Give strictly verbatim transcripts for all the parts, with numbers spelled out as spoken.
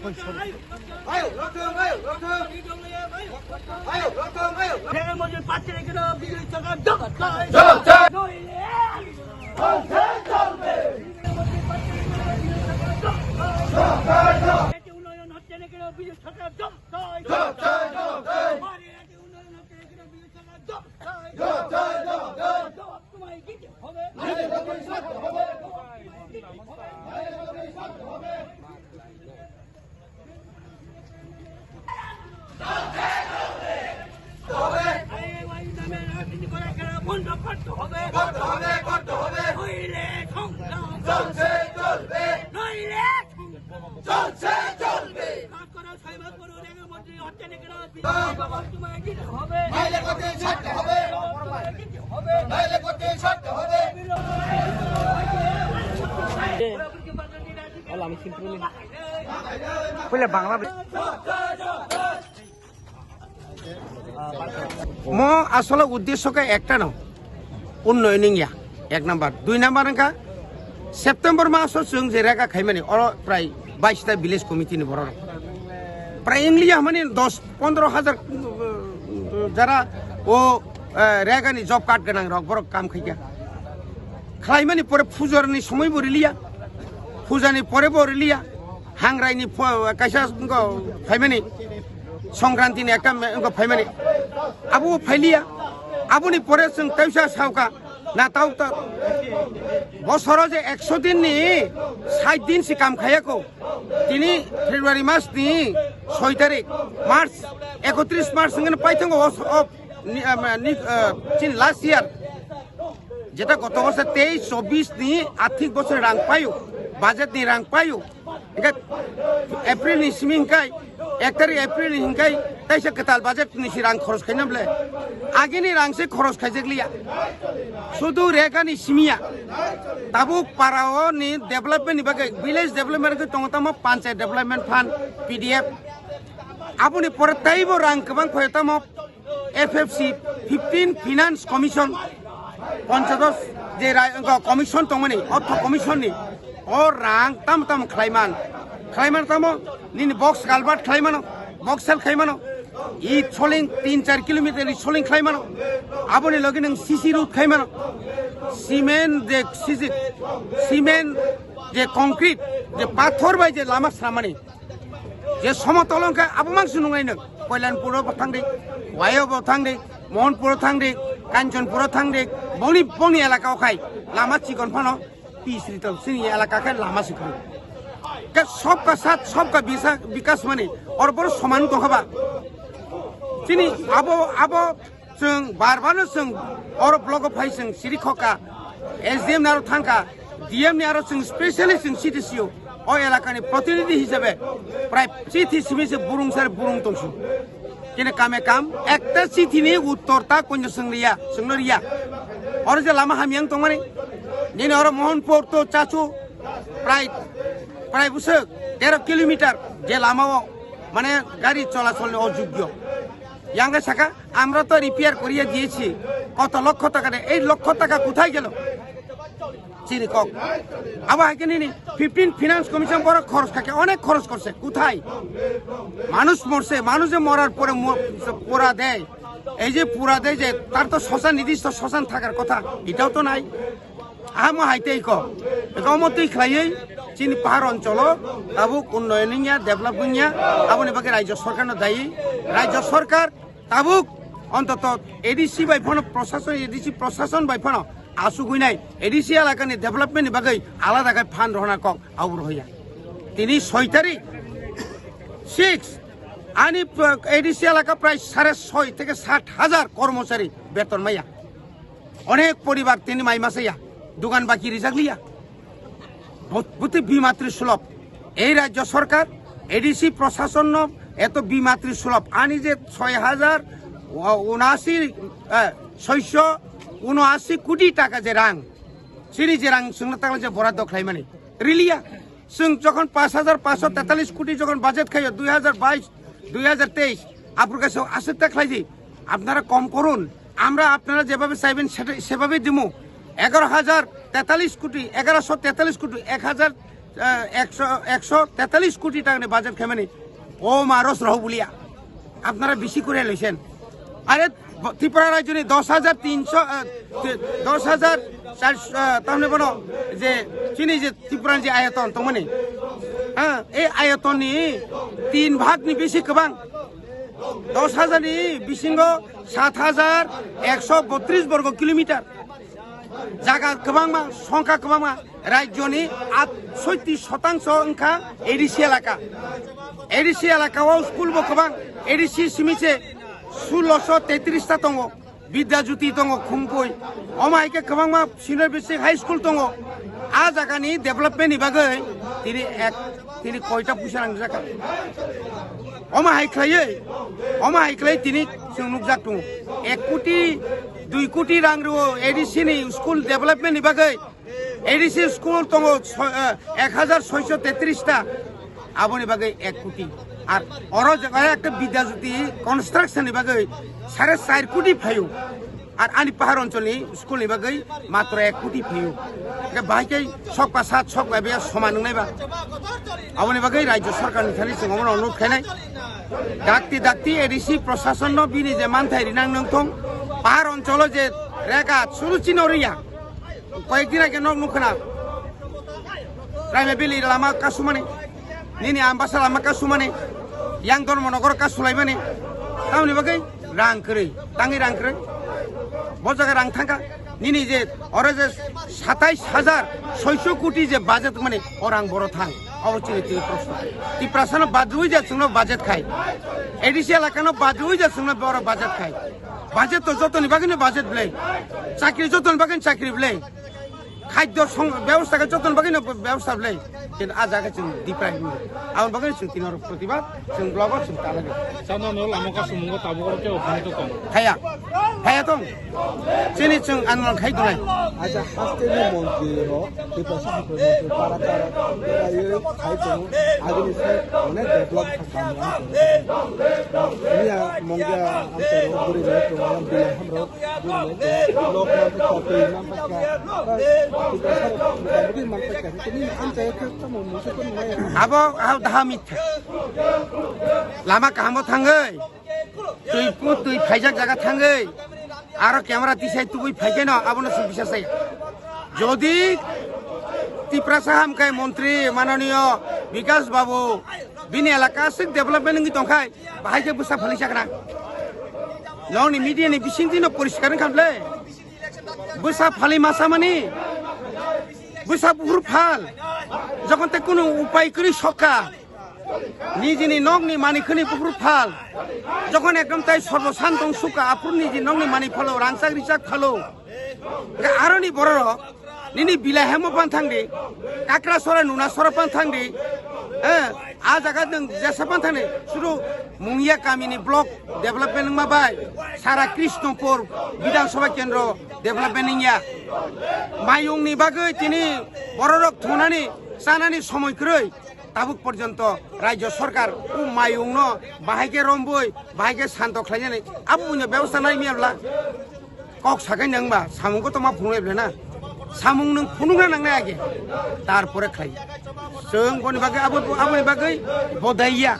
Ayo, lokthung, ayo, lokthung. Ayo, lokthung, ayo. Puila Bangla. Mo asole uddesho khe ekta no, unnoyon wngya, ek number. Dui number wngkha September maso chwng je rega khaimani, oro prai bais ta village committee ni borok prai wngliya, mani dos pondro hajar, uh, jara o, uh, rega ni job card gwnang rok borok kam khaikha. Khlaimani pore pujar ni somoi bo riliya, puja ni pore bo riliya, hangrai ni pho-, kaisa wngkha phaimani, Songkranti ni ekta me-, wngkha phaimani, abo phailiya. Aboni pore chwng teisa sauka, na tau ta, bosoro je ekso din ni sait din si kam khayako. Tini February mas ni soi tarik, March, ekotris March wngkha paithango o, o ni, ah, ni, ah, chini last year. Jeta goto bosor teis chobbish ni athik bosor rang payo, budget ni rang payo. Hingke April ni simi hingkai, ek tarik April ni hingkai, taisa kwtal budget ni si rang khoros khaina ble. Agini rang se khoros khaijak liya. Sudu rega ni simiya. Tabuk para o ni development ni bagwi, village development ni bagwi tongo tamo panchayat development fund, P D F. Aboni pore teibo rang kwbang khoyo tamo. F F C, fifteen Finance Commission, ponchados je rai-, wngkha commission tongmani, ortho commission ni, o rang tamo tamo khlaiman, khlaiman tamo, nini box culvert khlaimano, box sel khlaimano, i soling tin char kilometer i soling khlaimano, aboni logi nang C C road khlaimano, cement je C C, cement je concrete, je pathor bai je lama sramani, je somotol wngkha abo mangsi nungnai nwng. Koilanpuro bo thangdi, Wayo bo thangdi, Mohanpuro thangdi, Kanchanpuro thangdi, boni boni elaka o khai lama chikon phano pis ritol, chini elaka khe lama sikon. Ke sabka saath sabka bisa-, bikas mani, or bor soman tongkha ba. Chini abo, abo Chwng bar bar no chwng oro blogo phai chwng siri khoka, S D M ni aro thangka, D M ni aro chwng specially chwng city C O, o elakani protinidhi hisabe prai chithi simi se burung sar burung tongsu. Kini kame kam ekta chithi ni uttor ta konjo chwng riya, chwngno riya. Oro je lama hamyang tongmani, nini oro Mohanpur to chachu prai, prai busuk tero kilometer je lama o mane gari cholachol ni ojogyo. Yang saka, আমরা তো রিপেয়ার করিয়ে দিয়েছি, কত লক্ষ টাকা দিয়ে, এই লক্ষ টাকা কোথায় গেল? চিনি কক। আবার এখানে নি, ফিফটিন ফিনান্স কমিশন বড় খরচ থাকে, অনেক খরচ করছে, কোথায়? মানুষ মরছে, মানুষ যে মরার পরে ম-, পোড়া দেয়, এই যে পোড়া দেয় যে, তার তো শ্মশান, নির্দিষ্ট শ্মশান থাকার কথা, এটাও তো নাই। Amo hai tei ko, eko omo twi khlaiwi chini pahar oncholo tabuk unnoyon wngya, develop wngya, aboni bagwi raijyo sorkarno dayi. Raijyo sorkar tabuk ontoto A D C bai phano prosason, A D C prosason bai phano asugwi nai, A D C elakani development ni bagwi alada khe fund rohorna kok, abo rohya. Tini soi tarik, six, ani, uh, A D C elaka prai sare soi theke sat hajar kormochari beton maya. Onek poribar tini mai masaya, dogan baki rijak liya. Bot-, boti bimatri sulop. Ei rajyo sorkar, A D C prosasonno eto bimatri sulop. Ani je soi hajar unasi, eh, soiso unoasi koti taka je rang, sini je rang chwngno takla je boraddo khlaimani. Riliya. Chwng jokhon পাঁচ হাজার পাঁচশো তেতাল্লিশ কোটি jokhon budget khaio, দুই হাজার বাইশ, দুই হাজার তেইশ, apor kaisa aswk ta khlaidi, আপনারা কম করুন, আমরা আপনারা যেভাবে চাইবেন সেটা, সেভাবেই দিমু। এগারো হাজার তেতাল্লিশ কোটি, এগারোশো তেতাল্লিশ কোটি, এক হাজার আহ, একশো, একশো তেতাল্লিশ কোটি টাকা নিয়ে বাজেট খেয়ে মানে ও মা রস রহ বলিয়া আপনারা বেশি করে লইছেন। আরে, ব-, ত্রিপুরা রাজ্য নিয়ে দশ হাজার তিনশো, আহ, তে-, দশ হাজার চারশো, আহ, তাহলে বলো যে চিনি যে ত্রিপুরার যে আয়তন তো মানে, হ্যাঁ, এই আয়তন নিয়ে তিন ভাগ নিয়ে বেশি কেবাং, দশ হাজার নি বিসিঙ্গ সাত হাজার একশো বত্রিশ বর্গ কিলোমিটার জায়গা কেবাংমা, সংখ্যা কেবাংমা, রাজ্যনি আট, ছয়ত্রিশ শতাংশ অংখা এডিসি এলাকা। এডিসি এলাকাও স্কুল বো কেবাং, এডিসি সিমিছে ষোলোশো তেত্রিশটা tongo, বিদ্যাজ্যোতি tongo, খুমপুই, ওমা হাইকে কেবাংমা senior basic high school tongo। আ জায়গানি development ni bagwi tini ek, tini koita puisa nang jaka. Omo hai khlaiwi, omo hai khlai tini chwng nukjak tongo. Ek koti, dui koti rang rwo A D C ni school development ni bagwi. A D C school tongo soi-, eh, ek hajar soisho tetris ta. Aboni bagwi ek koti. Ar oro jaga ekta Vidyajyoti construction ni bagwi sare char koti phaio. Ar ani pahar oncholni school ni bagwi matro ek koti phaio. Hwnkhe bahai khe sok ba sat, sok ba bia soman wngnai ba. Aboni bagwi Rajya Sarkar ni thani chwng omono onurodh khainai. Dakti dakti A D C proshason no bini je manthai rinang nang thung. Pahar oncholo je rega churu chino riya. Koyek din age nok nukha na. Raima Valley lama kasumani. Nini Ambasa lama kasumani. Yang Dharmanagar kasulaimani. Tamoni bagwi rang kwrwi. Tangi rang kwrwi. Bo jaga rang thangkha. Nini je oro je satais hajar soisho koti je budget mani o rang boro thang. Obo chini tini proshno. Tiprasano badrwi je chwngno budget khai. A D C elakano badrwi je chwngno boro budget khai. Budget to jotoni bagwino budget bwlai. Chakri jotoni bagwino chakri bwlai. Khadyo song-, bebosta khe jotoni bagwino bebosta bwlai. Kintu a jaga chwng diprai wngkha. Aboni bagwino chwng tini oro protibad, chwng blogo chwng talagwi. Chano no lama kasu mungo tabuk oro kebo phani to tong. Haya. Haya tong. Chini chwng anwng khai tongnai. Acha haste ni montri rok, Tiprasa haste montri para para, para ye khai tongo. Agini se onek develop kha kam rang tongo. Niya mongya amtero buri le tongo, bila hamro. Abo, abo daha mitha. Lama kahamo thangwi, twi pu twi phaijak jaga thangwi, aro camera tisai tubui phaikeno abono sung bisa saya. Jodi Tiprasa hamkai montri mananiyo Bikas Babu bini elaka aswk development wngwi tongkhai, bahai khe bwsa phali sakna. Nokni media ni bisingtwi no poriskar wngkha bwle. Bwsa phali masa mani, bwsa buhur phal. Jokhon te kunu upai kwrwi sokha, nijini nokni mani khwni buhur phal. Jokhon ekdom tai sorbo santong sukha, aphuru niji nokni mani phalo, rangchak richak phalo. Aroni bororok nini bilai hemo pan thangdi, kakra sora nuna sora pan thangdi, eh, a jaga nwng jesa pan thangdi, suru Mungia kamini block development wngma bai, sara Krishnapur Bidhan Sabha Kendro development wngya. Mayungni bagwi tini bororok thunani, chanani somoi kwrwi, tabuk porjonto Rajya Sarkar o mayungno bahai khe romboi, bahai khe santo khlainani abo buino bebosta nai miyabla. Kok sakai nang ba, samung ko toma phunuk le na. Samung nung phunuk na nang na age. Tarpore khlai. Chwng boni bagwi abo, aboni bagwi bodaiya.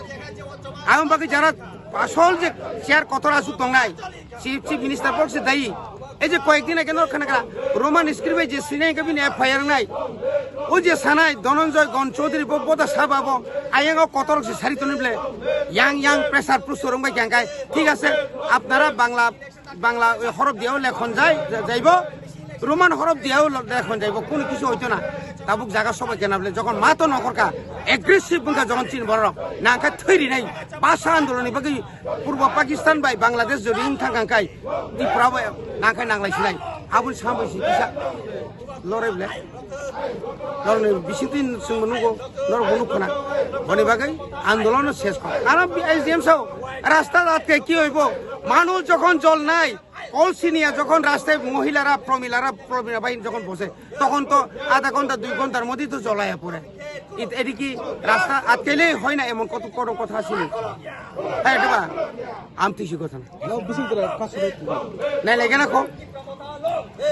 Aboni bagwi jara asol je chair kotor asuk tongnai. Chief, Chief Minister bok se dai. Ei je koyek din age nor khana kha Roman script bai je sinai ka bini F I R nai. O je sanai Dhananjay Gon Chaudhary bo boda saba bo. Ayang o kotor se sari toni ble. Yang yang pressure pressure rong bai kang kai. Thik ase. Apnara Bangla Bangla, ওই হরফ দিয়েও লেখন যায়, যা-, যাইব, রোমান হরফ দিয়েও ল-, লেখন যাইব, কোনো কিছু হইতো না। Tabuk jaga sobai kena bole, jokhon mato nokhorkha, aggressive wngkha jokhon chini borok, nangkha thwi rinai, bhasha andolonni bagwi Purbo Pakistan bai Bangladesh jodi wng thangkha kai, Tripura bai nangkha nanglai sinai, aboni sambai si kisa loroi bole. Norokni bisingtwi chwngbo nugo, norokbo nukkhana. Boni bagwi andolonno ses kho. Aro S D M sao, rasta atkhe ki hoibo? Manuj jokhon jolnai, kol siniya jokhon rastaye mohilara, promilara, promila bai jokhon bose, tokhon to adha ghonta, dui ghontar moddhe to jolaya pore. It, এদিকে রাস্তা আটকেলে হয় না এমন কত বড় কথা ছিল। হ্যাঁ, এটা বা, আমি তুই কথা না। Nai lagi na ko.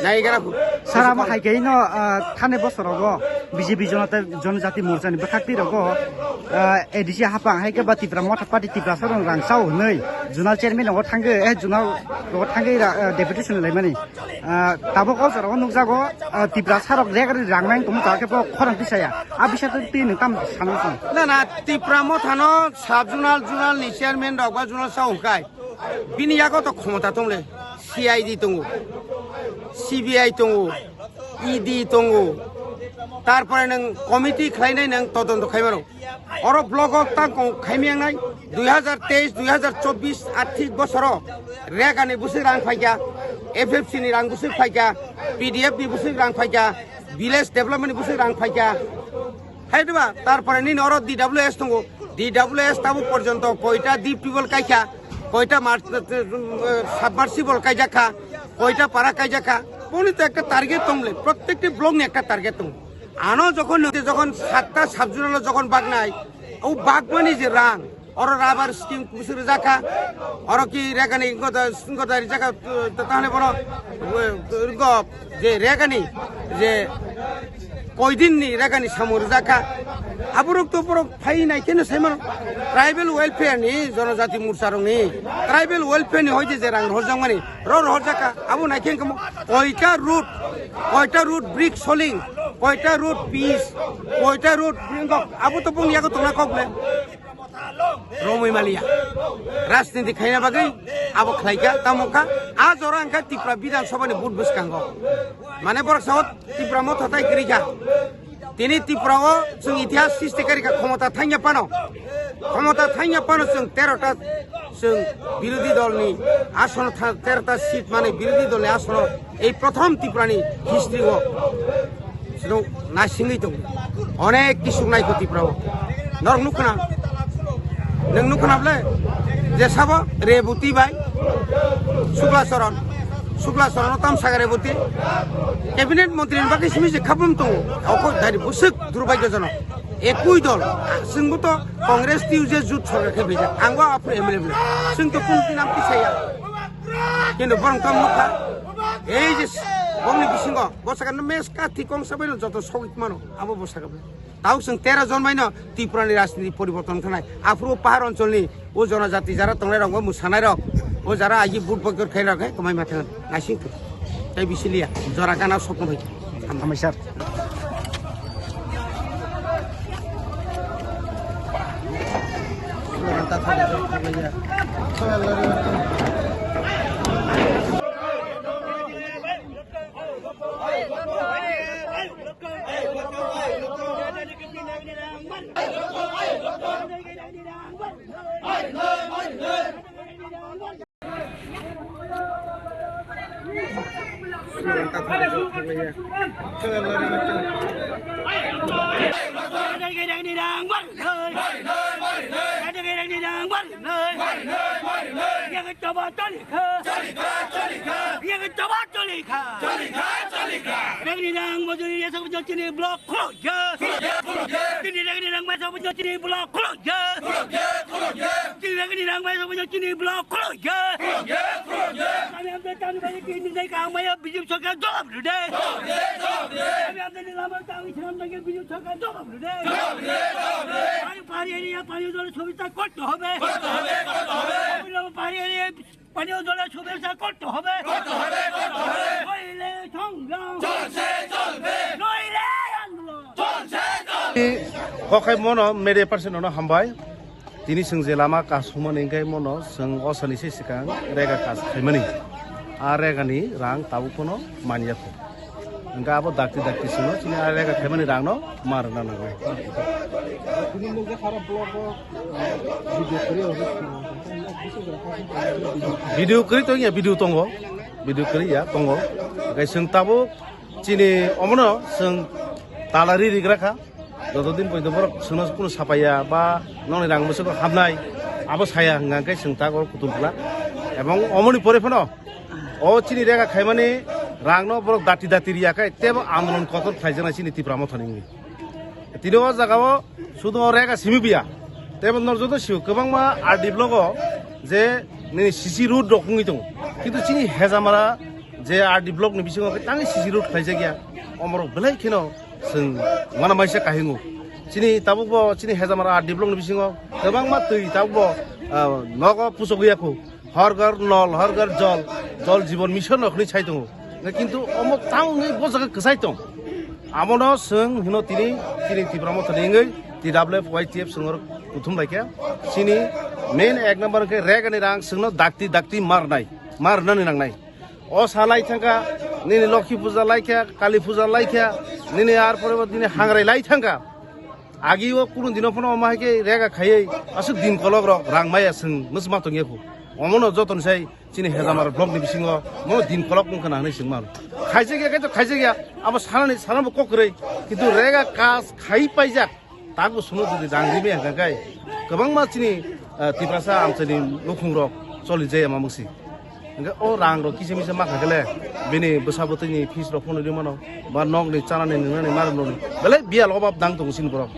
Nai lagi na ko. Sara mo hai kai no, ah, thani bosorogo B J P Jonata, Jonojati Morcha ni bwkhak twi rogo, ah, A D C hapang hai ke ba Tipra Motha Party Tiprasa rong rang chao hwnwi zonal chairman rogo thangwi, eh, zonal rogo thangwi ra, ah, deputation laimani. Ah, tabuk o jora o nukjago, ah, Tiprasa rok rek rang nang tongma ta khe bo khorang tisaya. A bisa twi nwng tam sana song. Na, na, Tipra Motha no sub zonal, zonal ni chairman rok ba zonal sao hwnkhe. Bini yago to khomota tongle, C I D tongo, C B I tongo, E D tongo, tarpore nwng committee khlainai nwng todonto khaimano. Oro block o tang kong khaimyangnai dui hazar teis, dui hazar chobbish arthik bosoro Rega ni bwswk rang phaikha, F F C ni rang bwswk phaikha, P D F ni bwswk rang phaikha, village development ni bwswk rang phaikha. Hai diba, tarpore nini oro D W S tongo, D W S tabuk porjonto koita deep tubewell kaikha, koita mar-, eh, submersible kaijakha, koita para kaijakha. Boni to ekta target tongle, prottekti block ni ekta target tongo. Ano jokhon nite jokhon satta sub zonal o jokhon bagnai, o bagmani je rang, oro rubber scheme bwswk rwjakha, oro ki Rega ni goda, goda rwjakha, eh, tahone bono, eh, go, je Rega ni, je koidin ni Rega ni samung rwjakha. Aborok to borok phai nai khe no sai mano. Tribal welfare ni, Jonojati Morcha rok ni, tribal welfare ni hoite je rang rohorjakmani, ro rohorjakha. Abo nai khe wngkha mo koita road, koita road brick soling, koita road pitch, koita road bringok, abo to bung yago tongna kok le. Romwi maliya. Rajniti khaina bagwi abo khlaikha, tamo kha. A jora wngkha Tripura Bidhan Sabha ni vote bwskango. Mane borok sao Tipra Motha tai kwrwi kha. Tini Tripura o chwng itihas srishti kari kha, khomota thangya phano. Khomota thangya phano chwng tero ta chwng birodhi dol ni asono tha-, tero ta seat mane birodhi dol ni asono ei prothom Tripura ni history o chwng naisingwi tongo. Onek kisuk naikho Tripura o. Norok nukhna, nwng nukhna ble je sabo Reboti bai Sukla Charan. Sukla Charan o tam saga Reboti. Cabinet montri ni bagwi simi je khabum tongo. Oko dari busuk durbagyo jonok. Ekui dol. Chwngbo to Congress T U J jut sorkar khe bijak. Ang bo aphuru M L A bwle. Chwng to kun kinam kisaya. Kintu borong tam nukha. Ei je bongni bisingo bosaka no mes ka thikong sabai no joto sogit mano. Abo bosaka. Tau chwng tero jon bai no Tripura ni rajniti poriborton khanai. Aphuru pahar oncholni o jonojati jara tongnai rok, o musanai rok, o jara aji vote boycott khai rok hai kwmai ma thangan. Naising tu. Tai bisiliya jora gana sokno bai. Hambai sir. Yang ke coba coli kha. Coli kha, coli kha. Yang ke coba coli kha. Coli kha, coli kha. Rengni rang mojuri ya sab jotini block khulo ya. Khulo ya, khulo ya. Tini rengni rang mai sab jotini block khulo ya. Khulo ya, khulo ya. Tini rengni rang mai sab jotini block khulo ya. Khulo ya, khulo ya. Kami amte tani bagi kini dai ka maya bijip sarkar jawab de. Jawab de, jawab de. Kami amte ni lama tang islam dai bijip sarkar jawab de. Jawab de, jawab de. Pari, pari area, pari jole subista korte hobe. Korte hobe, korte hobe. Pari, pari area, পানীয় জলের সুব্যবস্থা করতে হবে। করতে হবে, করতে হবে। নইলে সংগ্রাম। চলছে, চলবে। নইলে আন্দোলন। চলছে, চলবে। Kokai mono media person no hambai. Tini chwng je lama kasumani hwnkhe mono chwng osani se swkang rega kas khaimani. A rega ni rang tabuk phano manya kho. Hwnkhe abo dakti dakti sino chini a rega khaimani rangno ma rwna nangnai. Video kwrwi tongya, video tongo, video kwrwi ya tongo. Hwnkhe chwng tabuk chini omono chwng talari rigra kha. Joto din poito borok chwngno kunu sapaiya ba nokni rang bwswk hamnai abo saya hwnkha khe chwng tago kutung pla. Ebong omoni pore phano o chini rega khaimani rangno borok dati dati riya khe tebo andolon kotor khlaijaknai chini Tipra Mothani wngwi. Tini o jaga o sudu o rega simi biya. Tebo nor joto siu kwbangma R D block o je nini C C road rok wngwi tongo. Kintu chini Hejamara je R D block ni bisingo tangwi C C road khlaijak ya. Omorok belai kheno chwng uanamaisa kahingo. Chini tabuk bo chini Hejamara R D block ni bisingo kwbangma twi tabuk bo, ah, nogo pusogwi yakho. Har ghar nol, har ghar jol, jol jibon mission rok hinwi sai tongo. Kintu omo tang wngwi bo jaga kwchai tong. Amono chwng hino tini, tini Tipra Motha ni wngwi T W F Y T F chwng oro kuthum laikha. Chini main ek number wngkhe rega ni rang chwngno dakti dakti marnai, marnani nangnai. O sa lai thangkha, nini Lokhi puja laikha, Kali puja laikha, nini ar pore bo nini hangrai lai thangkha. Agi o kunu dino phano omo hai khe rega khaiwi aswk din kolok rok rang maya chwng mwsma tongya khu. Omono joto ni sai chini Hejamara block ni bisingo mo din kolok wngkha na hinwi chwng mano. Khaijak ya khe to khaijak ya, abo sanani sanabo kok kwrwi, kintu rega kas khai paijak. Takbo suno jodi rang rimaya hwnkha khe kwbangma chini, ah, Tiprasa amchaini nukhungrok choli jaya mamungsi. Hwnkhe o rangrok kisa misa ma kha khe le bini bwsa bwtwini fees rok phano ri mano, ba nokni chanani nwngnani ma rwnani belai biyal obab nang tongo chini borok.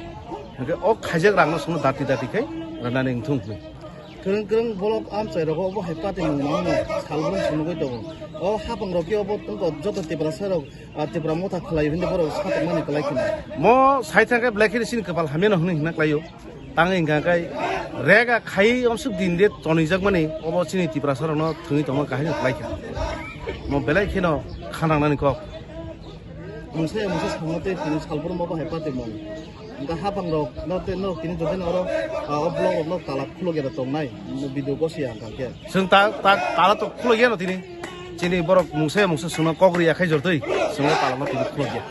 Hwnkhe o khaijak rangno suno dati dati khai rwnani wngthung hwnwi. Kwrwng kwrwng bolok amchai rogo obo hai patimung mangno salbrwng sunugwi tongo. O hapangrok khe obo tongkha joto Tiprasa rok. Ah, Tipra Motha khlai hwnwi borok satok mani kwlai kheno. Mo sai thang khe belai kheno chini kwpal hamya no hwnwi hwnna khlaio. Tang wngkha khe rega khai omsuk din de tonijak mani obo chini Tiprasa rokno thwngwi tongma kahino kwlai kha. Mo belai kheno khanang nani kok. Mungsa ya mungsa samno tei tini salbrum bo hai pati mung. Hwnkhe hapangrok no tei norok tini jotoni oro, ah, o block rokno tala khulukya da tongnai, video gosi ya hwnkha khe. Chwng ta, ta, tala to khulukya no tini. Chini borok mungsa ya mungsa chwngno kok ri ya khai jortwi chwngno tala no tini khulukya.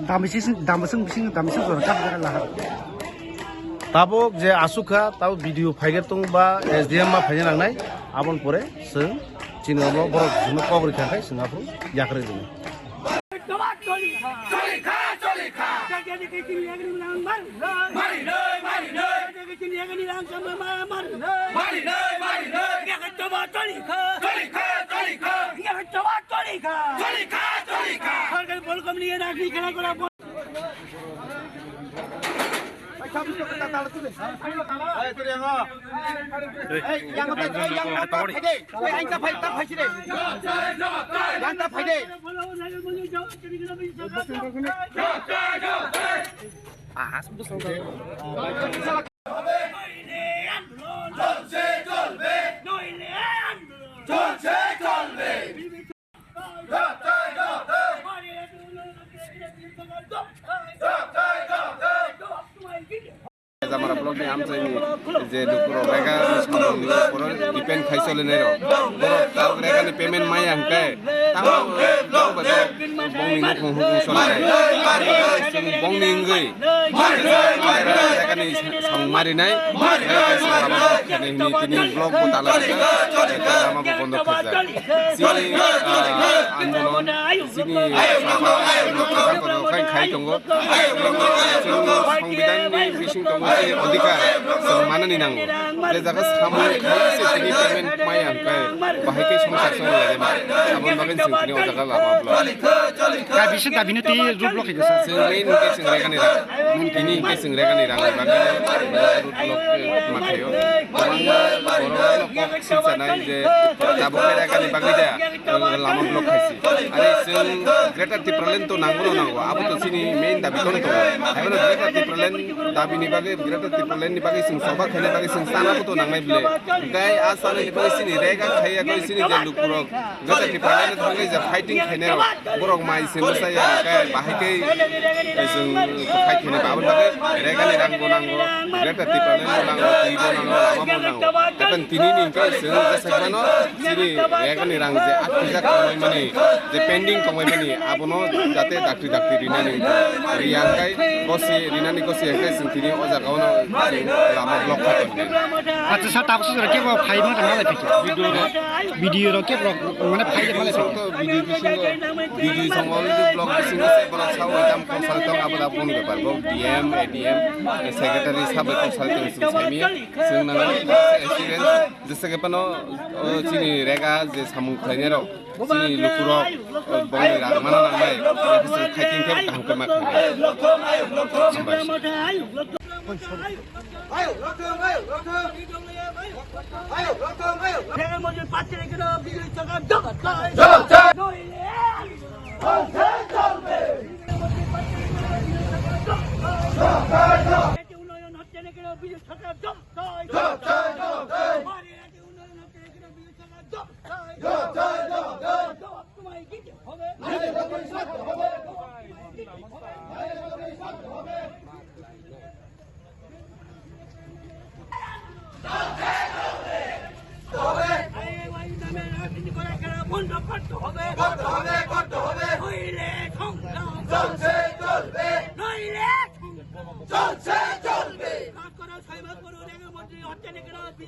Dam bisi, dam bisi, bisi, dam bisi jora kap jora lahar. Tabuk je asuk kha, tabuk video phaiger tong ba S D M ma phaina nangnai, abon pore chwng chini omo borok chwngno kok ri kha khai chwng aphuru yakrwi rwnai. Choli kha, choli kha. Marinoi, marinoi. Marinoi, marinoi. Choli kha, choli kha. Choli kha, choli kha. Jamara block ni amchaini je lukurok rega ni samung ni upor depend khai solinai rok, borok tabuk rega ni payment maya hwnkhe tamo bongni nukhung hukung solinai, bongni wngwi rega ni samung marinai, hwnwi tini block bo tala rijak, lama bo bondo khaijak. Chini, ah, andolon, chini, ah, khai tongo. Chini songbidan ni bising tongo chini odhikar, chwng manani nango. Je jaga samung khai se chini payment maya hwnkhe bahai khe songsar choli laina. Aboni bagwi chwng chini o jaga lama block. Kaisa dabi no tei road block khaijak sir. Chwng main hwnkhe chwng rega ni rang. Tini hwnkhe chwng rega ni rang ni bagwi road block khe ma khaio. Kwbangma borok no kok silchanai je tabuk khe rega ni bagwi da. Lama block khaisi. Are chwng Greater Tipraland to nango no nango, abo to chini main dabi to tong. Haibano Greater Tipraland dabi ni bagwi, Greater Tipraland ni bagwi chwng choba khaina bagwi chwng chana bo to nangnai bile. Gai a chana ni bagwi chini rega khaiya goi chini je lukurok Greater Tipraland thangwi je fighting khainai rok, borok mai se mwsai ya, gai bahai khe chwng fight khainai ba, aboni bagwi rega ni rang bo nango, Greater Tipraland bo nango, twi bo nango, lama bo nango. Haibano tini ni hwnkhe chwng je sai mano, chini rega ni rang je aktijak tongmani, je pending tongmani, abono jate dakti dakti rinani riya hwnkhe kosi, rinani kosi hwnkhe chwng tini o jaga ono lama block kha tongkha. Acha sir, tabuk sir kebo phai ma tang malai phikhe. Video rok, video rok kebo mane phai de malai phikhe. Video bisingo, video songo video block bisingo se borok sao tam kok sal tong abo da boni bepar bo D M, A D M, secretary sabai kok sal tong sung sami. Chwng nang experience jesa Kepano, o, chini rega je samung khlainai rok, chini lukurok, o, bongni rang mana nangnai, khe chwng khai tin khe kaham khe ma khlai. Hambai. বন্ধ করতে হবে, করতে হবে, করতে হবে। নইলে সংগ্রাম